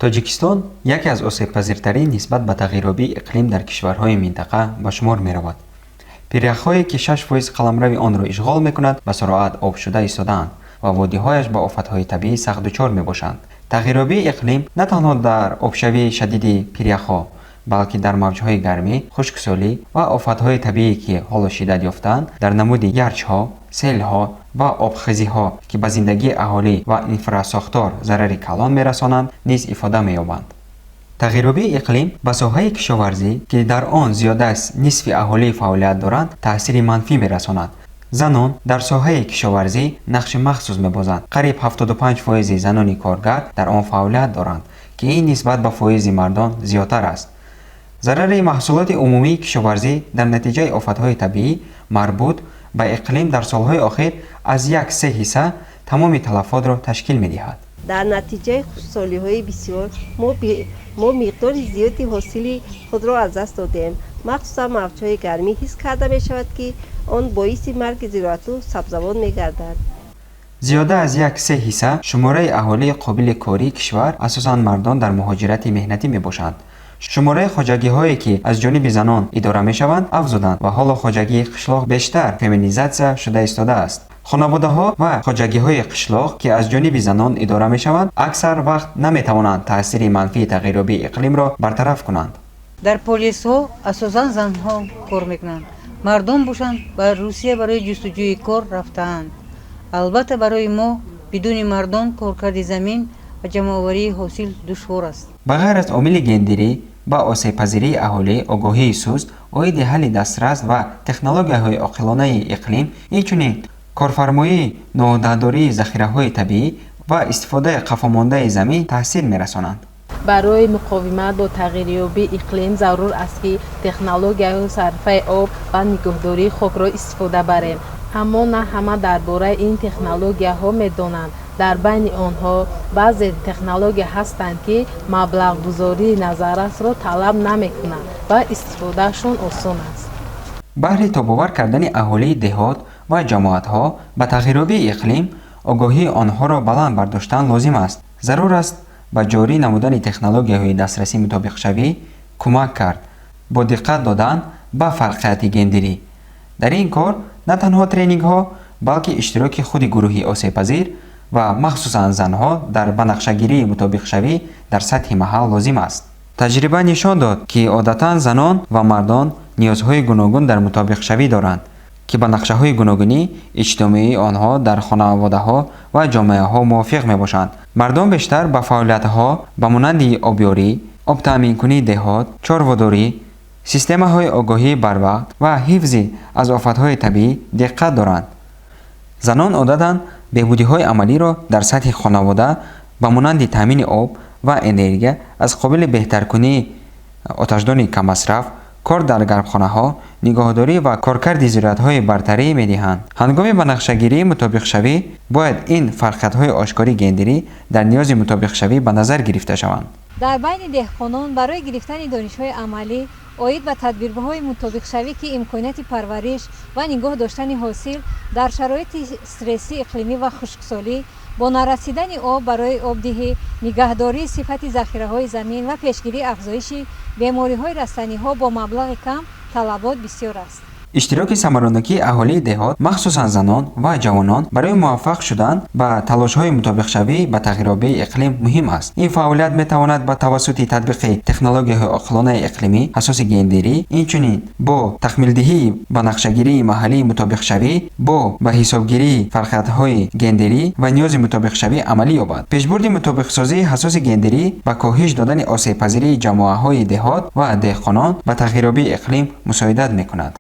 Тоҷикистон яке аз осебпазиртарин нисбат ба тағйирёбии иқлим дар кишварҳои минтақа ба шумор меравад. Пиряхҳое, ки 6% қаламрави онро ишғол мекунад, ба суроат обшуда истодаанд ва водиҳояш ба офатҳои табиӣ сахт дучор мебошанд. Тағйирёбии иқлим на танҳо дар обшавии шадиди пиряхҳо, балки дар мавҷҳои гармӣ, хушксолӣ ва офатҳои табиӣ, ки ҳоло шиддат ёфтаанд, дар намуди ярчҳо, селҳо ва обхезиҳо, ки ба зиндагии аҳолӣ ва инфрасохтор зарари калон мерасонанд, низ ифода меёбанд. Тағйирёбии иқлим ба соҳаи кишоварзӣ, ки дар он зиёда аз нисфи аҳолӣ фаъолият доранд, таъсири манфӣ мерасонад. Занон дар соҳаи кишоварзӣ нақши махсус мебозанд. Қариб 75 фоизи занони коргар дар он фаъолият доранд, ки ин нисбат ба фоизи мардон зиёдтар аст. Зарари маҳсулоти умумии кишоварзӣ дар натиҷаи офатҳои табиӣ, марбут ба иқлим, дар солҳои охир аз як се ҳисса тамоми талафотро ташкил медиҳад. Дар натиҷаи хушксолиҳои бисёр мо миқдори зиёди ҳосили худро аз даст додем. Махсусан мавҷҳои гармӣ ҳис карда мешавад, ки он боиси марги зироату сабзавот мегардад. Зиёда аз як се ҳисса шумораи аҳолии қобили кории кишвар, асосан мардон, дар муҳоҷирати меҳнатӣ мебошанд. Шумораи хоҷагиҳое, ки аз ҷониби занон идора мешаванд, афзуданд ва ҳоло хоҷагии қишлоқ бештар феминизатсия шуда истодааст. Хонаводаҳо ва хоҷагиҳои қишлоқ, ки аз ҷониби занон идора мешаванд, аксар вақт наметавонанд таъсири манфии тағйирёбии иқлимро бартараф кунанд. Дар полесҳо асосан занҳо кор мекунанд, мардон бошанд, ба Русия барои ҷустуҷӯи кор рафтаанд. Албатта, барои мо бидуни мардон коркарди замин ва ҷамъоварии ҳосил душвор аст. Ба ғайр аз омили гендерӣ, ба осебпазирии аҳолӣ огоҳии суст оиди ҳалли дастрас ва технологияҳои оқилонаи иқлим, инчунин корфармоии ноуҳдадории захираҳои табиӣ ва истифодаи қафомондаи замин таъсир мерасонанд. Барои муқовимат бо тағйирёбии иқлим зарур аст, ки технологияҳои сарфаи об ва нигоҳдории хокро истифода барем, аммо на ҳама дар бораи ин технологияҳо медонанд. Дар байни онҳо баъзе технология ҳастанд, ки маблағгузории назаррасро талаб намекунанд ва истифодаашон осон аст. Баҳри тобовар кардани аҳолии деҳот ва ҷамоатҳо ба тағйирёбии иқлим, огоҳии онҳоро баланд бардоштан лозим аст. Зарур аст ба ҷорӣ намудани технологияҳои дастрасӣ мутобиқшавӣ кӯмак кард бо диққат додан ба фарқияти гендерӣ. Дар ин кор на танҳо тренингҳо, балки иштироки худи гурӯҳи осебпазир ва махсусан занҳо дар банақшагирии мутобиқшавӣ дар сатҳи маҳал лозим аст. Таҷриба нишон дод, ки одатан занон ва мардон ниёзҳои гуногун дар мутобиқшавӣ доранд, ки ба нақшаҳои гуногуни иҷтимоии онҳо дар хонаводаҳо ва ҷомеаҳо мувофиқ мебошанд. Мардон бештар ба фаъолиятҳо ба монанди обёрӣ, обтаъминкунии деҳот, чорводорӣ, системаҳои огоҳии барвақт ва ҳифзи аз офатҳои табиӣ диққат доранд. Занон одатан беҳбудиҳои амалиро дар сатҳи хонавода, ба монанди таъмини об ва энергия аз қобили беҳтаркунии оташдони каммасраф, кор дар гармхонаҳо, нигоҳдорӣ ва коркарди зироатҳои бартарӣ медиҳанд. Ҳангоми банақшагирии мутобиқшавӣ бояд ин фарқиятҳои ошкори гендерӣ дар ниёзи мутобиқшавӣ ба назар гирифта шаванд. Дар байни деҳқонон барои гирифтани донишҳои амалӣ оид ба тадбирҳои мутобиқшавӣ, ки имконияти парвариш ва нигоҳ доштани ҳосил дар шароити стресси иқлимӣ ва хушксолӣ бо нарасидани об барои обдиҳӣ, нигаҳдории сифати захираҳои замин ва пешгирии афзоиши бемориҳои растаниҳо бо маблағи кам талабот бисёр аст. Иштироки самаранокии аҳолии деҳот, махсусан занон ва ҷавонон, барои муваффақ шудан ба талошҳои мутобиқшавӣ ба тағйирёбии иқлим муҳим аст. Ин фаъолият метавонад ба тавассути татбиқи технологияҳои оқилонаи иқлимӣ, ҳассоси гендерӣ, инчунин бо такмилдиҳии ба нақшагирии маҳаллии мутобиқшавӣ бо ба ҳисобгирии фарқиятҳои гендерӣ ва ниёзи мутобиқшавӣ амалӣ ёбад. Пешбурди мутобиқсозии ҳассоси гендерӣ ба коҳиш додани осебпазирии ҷамоаҳои деҳот ва деҳқонон ба тағйирёбии иқлим мусоидат мекунад.